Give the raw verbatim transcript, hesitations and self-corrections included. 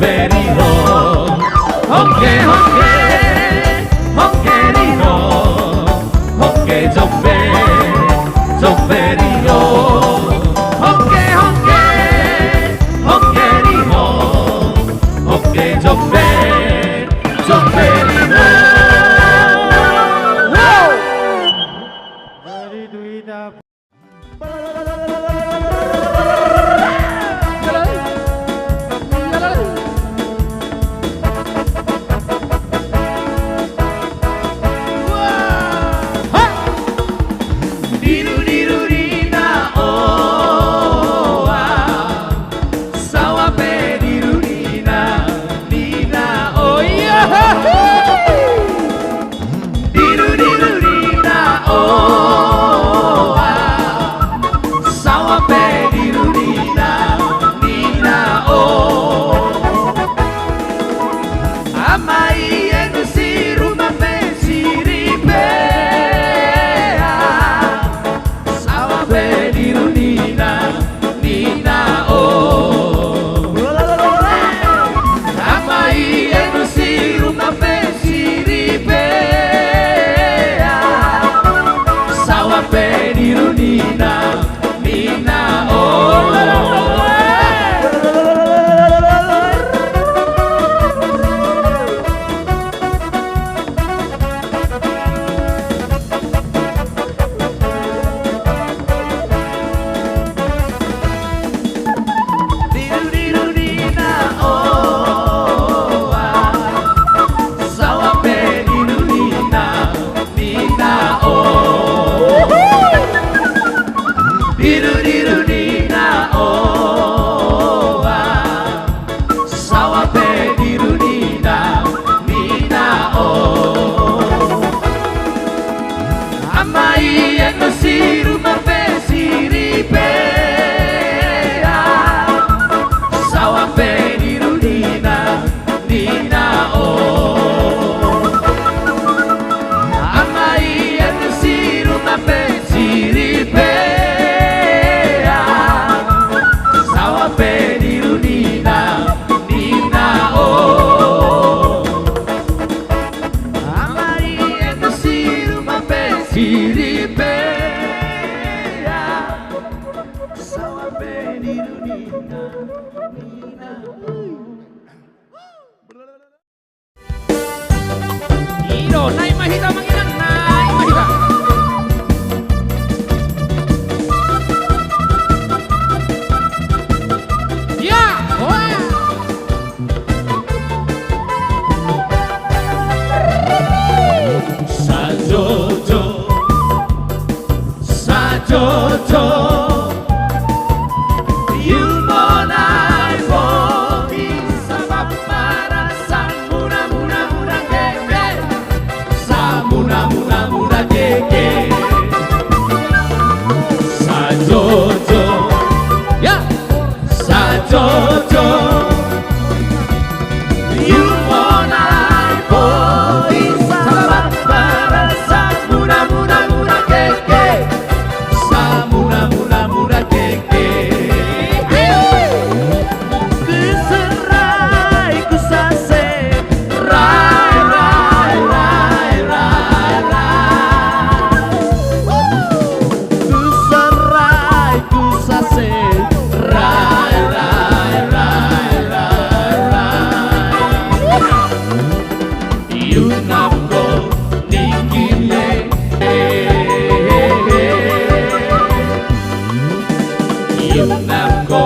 Beri ho, hongke, hongke, hongke ri ho, hongke jombe, jombe ri ho, hongke, hongke, hongke ri ho, hongke jombe, jombe ri ho. Wow! Jadi duitna. Sawa pe dirunina, nina, oh iya. Diru, diru, nina, oh, ah. Sawa pe dirunina, nina, oh. Ama i enu si ruma pe siripe, ah. Sawa pe dirunina, nina, oh. Ama i enu si ruma pe siripe, ah. Sawa pe dirunina, nina, oh. Diru, diru, nina, oh, ah. Sawa pe dirunina, nina, oh. Diru, diru, nina, oh, ah. Sawa pe dirunina, nina, oh. Ama i eno si ruma pe siripe, ah. Sawa pe dirunina, nina, oh. Ama i eno si ruma pe siripe, ah. Sawa pe dirunina, nina, oh. Ama i eno si ruma pe siripe, ah. Sawa pe dirunina, nina, oh. I do, naeng ma hita manginang, naeng ma hita. Ia, oe. Sajojo, sajojo. Iumon ae boi, sabap marasa muna, muna, muna, keke. Samuna, muna, muna, keke. Sajojo. Ya. Sajojo. Iumon ae boi, sabap marasa muna, muna, muna, keke. Samuna, muna, muna, keke. Kuserai kusase, rai, rai, rai, rai, rai. Kuserai kusase, rai, rai, rai, rai, rai. Iunang ho ningkin le. Iunang ho